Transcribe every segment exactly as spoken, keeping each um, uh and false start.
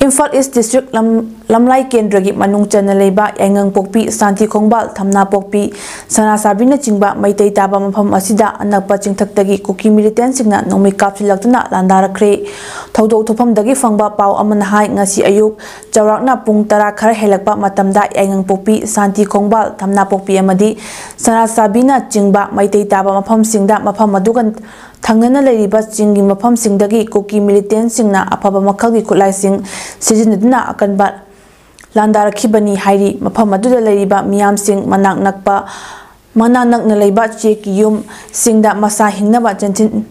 ꯏꯝꯐꯥꯜ ꯏꯁ district ꯂꯝ-, ꯂꯝꯂꯥꯏ ꯀꯦꯟꯗ꯭ꯔꯒꯤ ꯃꯅꯨꯡ ꯆꯟꯅ ꯂꯩꯕ ꯌꯥꯏꯉꯪꯄꯣꯛꯄꯤ, ꯁꯥꯟꯇꯤ ꯈꯣꯡꯕꯥꯜ, ꯊꯝꯅꯥꯄꯣꯛꯄꯤ, ꯁꯅꯥꯁꯥꯕꯤꯅꯆꯤꯡꯕ ꯃꯩꯇꯩ ꯇꯥꯕ ꯃꯐꯝ ꯑꯁꯤꯗ ꯑꯅꯛꯄ ꯆꯤꯡꯊꯛꯇꯒꯤ ꯀꯨꯀꯤ ꯃꯤꯂꯤꯇꯦꯟꯁꯤꯡꯅ ꯅꯣꯡꯃꯩ ꯀꯥꯞꯁꯤꯜꯂꯛꯇꯨꯅ ꯂꯥꯟꯗꯥꯔꯛꯈ꯭ꯔꯦ꯫ ꯊꯧꯗꯣꯛ ꯊꯣꯛꯐꯝꯗꯒꯤ ꯐꯪꯕ ꯄꯥꯎ ꯑꯃꯅ ꯍꯥꯏ, ꯉꯁꯤ ꯑꯌꯨꯛ ꯆꯥꯎꯔꯥꯛꯅ ꯄꯨꯡ ꯇꯔꯥ ꯈꯔ ꯍꯦꯜꯂꯛꯄ ꯃꯇꯝꯗ ꯌꯥꯏꯉꯪꯄꯣꯛꯄꯤ, ꯁꯥꯟꯇꯤ ꯈꯣꯡꯕꯥꯜ, ꯊꯝꯅꯥꯄꯣꯛꯄꯤ ꯑꯃꯗꯤ ꯁꯅꯥꯁꯥꯕꯤꯅꯆꯤꯡꯕ ꯃꯩꯇꯩ ꯇꯥꯕ ꯃꯐꯝꯁꯤꯡꯗ ꯃꯐꯝ ꯑꯗꯨꯒ ꯊꯪꯅꯅ ꯂꯩꯔꯤꯕ ꯆꯤꯡꯒꯤ ꯃꯐꯝꯁꯤꯡꯗꯒꯤ ꯀꯨꯀꯤ ꯃꯤꯂꯤꯇꯦꯟꯁꯤꯡꯅ ꯑꯐꯕ ꯃꯈꯜꯒꯤ ꯈꯨꯠꯂꯥꯏꯁꯤꯡ ꯁꯤꯖꯤꯟꯅꯗꯨꯅ ꯑꯀꯟꯕ ꯂꯥꯟꯗꯥꯔꯛꯈꯤꯕꯅꯤ ꯍꯥꯏꯔꯤ꯫ ꯃꯐꯝ ꯑꯗꯨꯗ ꯂꯩꯔꯤꯕ ꯃꯤꯌꯥꯝꯁꯤꯡ ꯃꯅꯥꯛ ꯅꯛꯄ, ꯃꯅꯥꯛ ꯅꯛꯅ ꯂꯩꯕ ꯆꯦꯛꯀꯤ ꯌꯨꯝꯁꯤꯡꯗ ꯃꯁꯥ ꯍꯤꯡꯅꯕ ꯆꯦꯟꯁꯤꯟ-,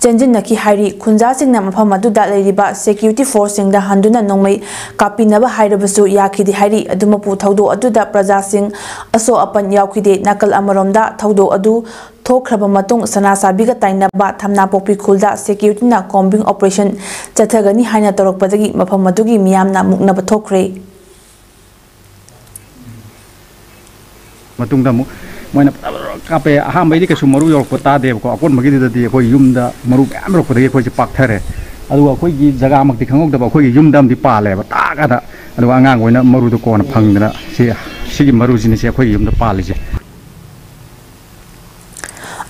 ꯆꯦꯟꯁꯤꯟꯅꯈꯤ ꯍꯥꯏꯔꯤ꯫ ꯈꯨꯟꯖꯥꯁꯤꯡꯅ ꯃꯐꯝ ꯑꯗꯨꯗ ꯂꯩꯔꯤꯕ ꯁꯦꯀ꯭ꯌꯨꯔꯤꯇꯤ ꯐꯣꯔꯁꯁꯤꯡꯗ ꯍꯟꯗꯨꯅ ꯅꯣꯡꯃꯩ ꯀꯥꯞꯄꯤꯅꯕ ꯍꯥꯏꯔꯕꯁꯨ ꯌꯥꯈꯤꯗꯦ ꯍꯥꯏꯔꯤ꯫ ꯑꯗꯨꯃꯛꯄꯨ ꯊꯧꯗꯣꯛ ꯑꯗꯨꯗ ꯄ꯭ꯔꯖꯥꯁꯤꯡ ꯑꯁꯣꯛ ꯑꯄꯟ ꯌꯥꯎꯈꯤꯗꯦ꯫ ꯅꯥꯀꯜ ꯑꯃꯔꯣꯝꯗ ꯊꯧꯗꯣꯛ ꯑꯗꯨ ꯊꯣꯛꯈ꯭ꯔꯕ ꯃꯇꯨꯡ ꯁꯅꯥꯁꯥꯕꯤꯒ ꯇꯥꯏꯅꯕ ꯊꯝꯅꯥꯄꯣꯛꯄꯤ ꯈꯨꯜꯗ ꯁꯦꯀ꯭ꯌꯨꯔꯤꯇꯤꯅ ꯀꯣꯝꯕꯤꯡ ꯑꯣꯄꯔꯦꯁꯟ ꯆꯠꯊꯒꯅꯤ ꯍꯥꯏꯅ ꯇꯧꯔꯛꯄꯗꯒꯤ ꯃꯐꯝ ꯑꯗꯨꯒꯤ ꯃꯤꯌꯥꯝꯅ ꯃꯨꯛꯅꯕ ꯊꯣꯛꯈ꯭ꯔꯦ꯫ ꯃꯇꯨꯡꯗ ꯑꯃꯨꯛ ꯃꯣꯏꯅ ꯐꯖꯅ ꯀꯥꯞꯄꯦ꯫ ꯑꯍꯥꯟꯕꯩꯗꯤ ꯀꯩꯁꯨ ꯃꯔꯨ ꯌꯧꯔꯛꯄ ꯇꯥꯗꯦꯕꯀꯣ꯫ ꯑꯀꯣꯟꯕꯒꯤꯗꯨꯗꯗꯤ ꯑꯩꯈꯣꯏ ꯌꯨꯝꯗ ꯃꯔꯨ ꯃꯌꯥꯝ ꯌꯧꯔꯛꯄꯗꯒꯤ ꯑꯩꯈꯣꯏꯁꯦ ꯄꯥꯛꯊꯔꯦ꯫ ꯑꯗꯨꯒ ꯑꯩꯈꯣꯏꯒꯤ ꯖꯒꯥꯃꯛꯇꯤ ꯈꯪꯍꯧꯗꯕ, ꯑꯩꯈꯣꯏꯒꯤ ꯌꯨꯝꯗ ꯑꯃꯗꯤ ꯄꯥꯜꯂꯦꯕ ꯇꯥꯛ ꯑꯅ꯫ ꯑꯗꯨꯒ ꯑꯉꯥꯡ ꯍꯣꯏꯅ ꯃꯔꯨꯗꯣ ꯀꯣꯟꯅ ꯐꯪꯗꯅ ꯁꯤ, ꯁꯤꯒꯤ ꯃꯔꯨꯁꯤꯅꯤ ꯁꯤ ꯑꯩꯈꯣꯏꯒꯤ ꯌꯨꯝꯗ ꯄꯥꯜꯂꯤꯁꯦ꯫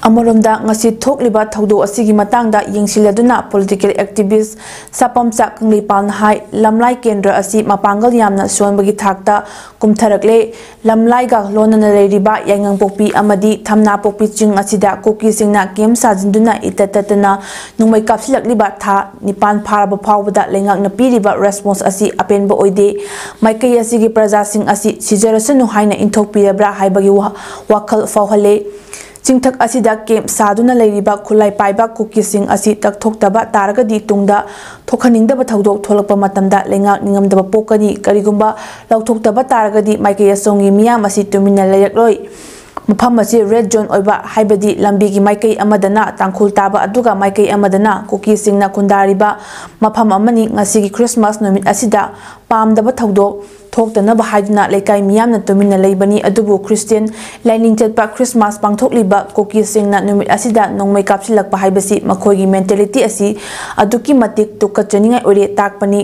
ꯑꯃꯔꯣꯝꯗ, ꯉꯁꯤ ꯊꯣꯛꯂꯤꯕ ꯊꯧꯗꯣꯛ ꯑꯁꯤꯒꯤ ꯃꯇꯥꯡꯗ ꯌꯦꯡꯁꯤꯜꯂꯗꯨꯅ ꯄꯣꯂꯤꯇꯤꯀꯦꯜ ꯑꯦꯛꯇꯤꯚꯤꯁ ꯁꯥꯄꯝꯆꯥ ꯀꯪꯂꯩꯄꯥꯜꯅ ꯍꯥꯏ, ꯂꯝꯂꯥꯏ ꯀꯦꯟꯗ꯭ꯔ ꯑꯁꯤ ꯃꯄꯥꯡꯒꯜ ꯌꯥꯝꯅ ꯁꯣꯟꯕꯒꯤ ꯊꯥꯛꯇ ꯀꯨꯝꯊꯔꯛꯂꯦ꯫ ꯂꯝꯂꯥꯏꯒ ꯂꯣꯟꯅꯅ ꯂꯩꯔꯤꯕ ꯌꯥꯏꯉꯪꯄꯣꯛꯄꯤ ꯑꯃꯗꯤ ꯊꯝꯅꯥꯄꯣꯛꯄꯤ ꯆꯤꯡ ꯑꯁꯤꯗ ꯀꯨꯀꯤꯁꯤꯡꯅ ꯀꯦꯝ ꯁꯥꯖꯤꯟꯗꯨꯅ ꯏꯇꯠ ꯇꯠꯇꯅ ꯅꯣꯡꯃꯩ ꯀꯥꯞꯁꯤꯜꯂꯛꯂꯤꯕ ꯊꯥ ꯅꯤꯄꯥꯟ ꯐꯥꯔꯕ ꯐꯥꯎꯕꯗ ꯂꯩꯉꯥꯛꯅ ꯄꯤꯔꯤꯕ ꯔꯦꯁꯄꯣꯟꯁ ꯑꯁꯤ ꯑꯄꯦꯟꯕ ꯑꯣꯏꯗꯦ꯫ ꯃꯥꯏꯀꯩ ꯑꯁꯤꯒꯤ ꯄ꯭ꯔꯖꯥꯁꯤꯡ ꯑꯁꯤ ꯁꯤꯖꯔꯁꯅꯨ ꯍꯥꯏꯅ ꯏꯟꯊꯣꯛꯄꯤꯔꯕ꯭ꯔꯥ ꯍꯥꯏꯕꯒꯤ ꯋꯥ-, ꯋꯥꯈꯜ ꯐꯥꯎꯍꯜꯂꯦ꯫ ꯆꯤꯡꯊꯛ ꯑꯁꯤꯗ ꯀꯦꯝꯞ ꯁꯥꯗꯨꯅ ꯂꯩꯔꯤꯕ ꯈꯨꯠꯂꯥꯏ ꯄꯥꯏꯕ ꯀꯨꯀꯤꯁꯤꯡ ꯑꯁꯤ ꯀꯛꯊꯣꯛꯇꯕ ꯇꯥꯔꯒꯗꯤ ꯇꯨꯡꯗ ꯊꯣꯛꯍꯟꯅꯤꯡꯗꯕ ꯊꯧꯗꯣꯛ ꯊꯣꯛꯂꯛꯄ ꯃꯇꯝꯗ ꯂꯩꯉꯥꯛ ꯅꯤꯡꯉꯝꯗꯕ ꯄꯣꯛꯀꯅꯤ꯫ ꯀꯔꯤꯒꯨꯝꯕ ꯂꯧꯊꯣꯛꯇꯕ ꯇꯥꯔꯒꯗꯤ ꯃꯥꯏꯀꯩ ꯑꯁꯣꯝꯒꯤ ꯃꯤꯌꯥꯝ ꯑꯁꯤ ꯇꯨꯃꯤꯟꯅ ꯂꯩꯔꯛꯂꯣꯏ꯫ ꯃꯐꯝ ꯑꯁꯤ ꯔꯦꯗ ꯖꯣꯟ ꯑꯣꯏꯕ, ꯍꯥꯏꯕꯗꯤ ꯂꯝꯕꯤꯒꯤ ꯃꯥꯏꯀꯩ ꯑꯃꯗꯅ ꯇꯥꯡꯈꯨꯜ ꯇꯥꯕ ꯑꯗꯨꯒ ꯃꯥꯏꯀꯩ ꯑꯃꯗꯅ ꯀꯨꯀꯤꯁꯤꯡꯅ ꯈꯨꯟꯗꯥꯔꯤꯕ ꯃꯐꯝ ꯑꯃꯅꯤ꯫ ꯉꯁꯤꯒꯤ ꯈ꯭ꯔꯤꯁꯃꯥꯁ ꯅꯨꯃꯤꯠ ꯑꯁꯤꯗ ꯄꯥꯝꯗꯕ ꯊꯧꯗꯣꯛ ꯊꯣꯛꯇꯅꯕ ꯍꯥꯏꯗꯨꯅ ꯂꯩꯀꯥꯏ ꯃꯤꯌꯥꯝꯅ ꯇꯨꯃꯤꯟꯅ ꯂꯩꯕꯅꯤ꯫ ꯑꯗꯨꯕꯨ ꯈ꯭ꯔꯤꯁꯇꯤꯌꯟ ꯂꯥꯏꯅꯤꯡ ꯆꯠꯄ ꯈ꯭ꯔꯤꯁꯃꯥꯁ ꯄꯥꯡꯊꯣꯛꯂꯤꯕ ꯀꯨꯀꯤꯁꯤꯡꯅ ꯅꯨꯃꯤꯠ ꯑꯁꯤꯗ ꯅꯣꯡꯃꯩ ꯀꯥꯞꯁꯤꯜꯂꯛꯄ ꯍꯥꯏꯕꯁꯤ ꯃꯈꯣꯏꯒꯤ ꯃꯦꯟꯇꯦꯂꯤꯇꯤ ꯑꯁꯤ ꯑꯗꯨꯛꯀꯤ ꯃꯇꯤꯛ ꯇꯨꯀꯠꯆꯅꯤꯡꯉꯥꯏ ꯑꯣꯏꯔꯦ ꯇꯥꯛꯄꯅꯤ꯫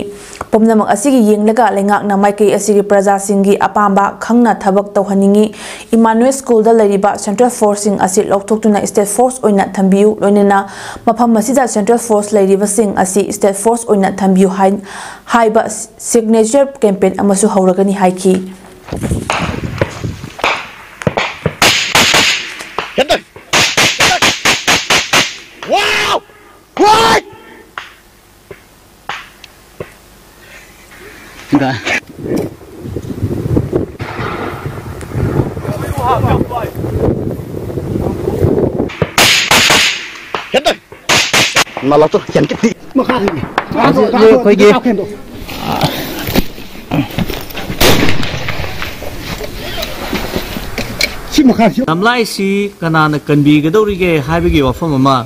ꯄꯨꯝꯅꯃꯛ ꯑꯁꯤꯒꯤ ꯌꯦꯡꯂꯒ ꯂꯩꯉꯥꯛꯅ ꯃꯥꯏꯀꯩ ꯑꯁꯤꯒꯤ ꯄ꯭ꯔꯖꯥꯁꯤꯡꯒꯤ ꯑꯄꯥꯝꯕ ꯈꯪꯅ ꯊꯕꯛ ꯇꯧꯍꯟꯅꯤꯡꯏ꯫ ꯏꯃꯥꯅꯨꯑꯦꯜ ꯁ꯭ꯀꯨꯜꯗ ꯂꯩꯔꯤꯕ ꯁꯦꯟꯇ꯭ꯔꯦꯜ ꯐꯣꯔꯁꯁꯤꯡ ꯑꯁꯤ ꯂꯧꯊꯣꯛꯇꯨꯅ ꯁ꯭ꯇꯦꯠ ꯐꯣꯔꯁ ꯑꯣꯏꯅ ꯊꯝꯕꯤꯌꯨ꯫ ꯂꯣꯏꯅꯅ ꯃꯐꯝ ꯑꯁꯤꯗ ꯁꯦꯟꯇ꯭ꯔꯦꯜ ꯐꯣꯔꯁ ꯂꯩꯔꯤꯕꯁꯤꯡ ꯑꯁꯤ ꯁ꯭ꯇꯦꯠ ꯐꯣꯔꯁ ꯑꯣꯏꯅ ꯊꯝꯕꯤꯌꯨ ꯍꯥꯏ-, ꯍꯥꯏꯕ ꯁꯤꯒꯅꯦꯆꯔ ꯀꯦꯝꯄꯦꯟ ꯑꯃꯁꯨ ꯍꯧꯔꯒꯅꯤ ꯍꯥꯏꯈꯤ꯫ ꯅꯂꯥꯇꯣ ꯌꯥꯟꯀꯤꯇꯤ꯫ ꯃꯈꯥꯗꯒꯤ꯫ ꯍꯧꯖꯤꯛ ꯑꯩꯈꯣꯏꯒꯤ ꯁꯤ ꯃꯈꯥꯁꯤ꯫ ꯂꯝꯂꯥꯏꯁꯤ ꯀꯅꯥꯅ ꯀꯟꯕꯤꯒꯗꯧꯔꯤꯒꯦ ꯍꯥꯏꯕꯒꯤ ꯋꯥꯐꯝ ꯑꯃ,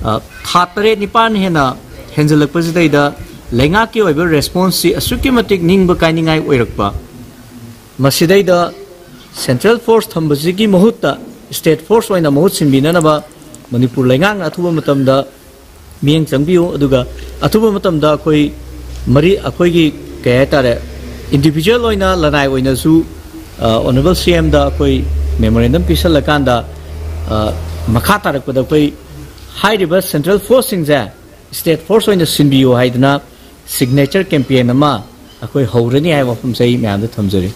ꯑ, ꯊꯥ ꯇꯔꯦꯠ ꯅꯤꯄꯥꯟ ꯍꯦꯟꯅ ꯍꯦꯟꯖꯜꯂꯛꯄꯁꯤꯗꯩꯗ ꯂꯩꯉꯥꯛꯀꯤ ꯑꯣꯏꯕ ꯔꯦꯁꯄꯣꯟꯁꯁꯤ ꯑꯁꯨꯛꯀꯤ ꯃꯇꯤꯛ ꯅꯤꯡꯕ ꯀꯥꯏꯅꯤꯡꯉꯥꯏ ꯑꯣꯏꯔꯛꯄ꯫ ꯃꯁꯤꯗꯩꯗ ꯁꯦꯟꯇ꯭ꯔꯦꯜ ꯐꯣꯔꯁ ꯊꯝꯕꯁꯤꯒꯤ ꯃꯍꯨꯠꯇ ꯁ꯭ꯇꯦꯠ ꯐꯣꯔꯁ ꯑꯣꯏꯅ ꯃꯍꯨꯠ ꯁꯤꯟꯕꯤꯅꯅꯕ ꯃꯅꯤꯄꯨꯔ ꯂꯩꯉꯥꯛꯅ ꯑꯊꯨꯕ ꯃꯇꯝꯗ ꯃꯤꯠꯌꯦꯡ ꯆꯪꯕꯤꯌꯨ꯫ ꯑꯗꯨꯒ ꯑꯊꯨꯕ ꯃꯇꯝꯗ ꯑꯩꯈꯣꯏ ꯃꯔꯤ, ꯑꯩꯈꯣꯏꯒꯤ, ꯀꯩ ꯍꯥꯏꯇꯥꯔꯦ, ꯏꯟꯗꯤꯚꯤꯖꯨꯋꯦꯜ ꯑꯣꯏꯅ ꯂꯅꯥꯏ ꯑꯣꯏꯅꯁꯨ, ꯑ, ꯑꯣꯅꯔꯦꯕꯜ ꯁꯤ ꯑꯦꯝꯗ ꯑꯩꯈꯣꯏ ꯃꯦꯃꯣꯔꯦꯟꯗꯝ ꯄꯤꯁꯜꯂꯀꯥꯟꯗ, ꯑ, ꯃꯈꯥ ꯇꯥꯔꯛꯄꯗ ꯑꯩꯈꯣꯏ ꯍꯥꯏꯔꯤꯕ ꯁꯦꯟꯇ꯭ꯔꯦꯜ ꯐꯣꯔꯁꯁꯤꯡꯁꯦ ꯁ꯭ꯇꯦꯠ ꯐꯣꯔꯁ ꯑꯣꯏꯅ ꯁꯤꯟꯕꯤꯌꯨ ꯍꯥꯏꯗꯅ ꯁꯤꯒꯅꯦꯆꯔ ꯀꯦꯝꯄꯦꯟ ꯑꯃ ꯑꯩꯈꯣꯏ ꯍꯧꯔꯅꯤ ꯍꯥꯏꯕ ꯋꯥꯐꯝꯁꯦ ꯑꯩ ꯃꯌꯥꯝꯗ ꯊꯝꯖꯔꯤ꯫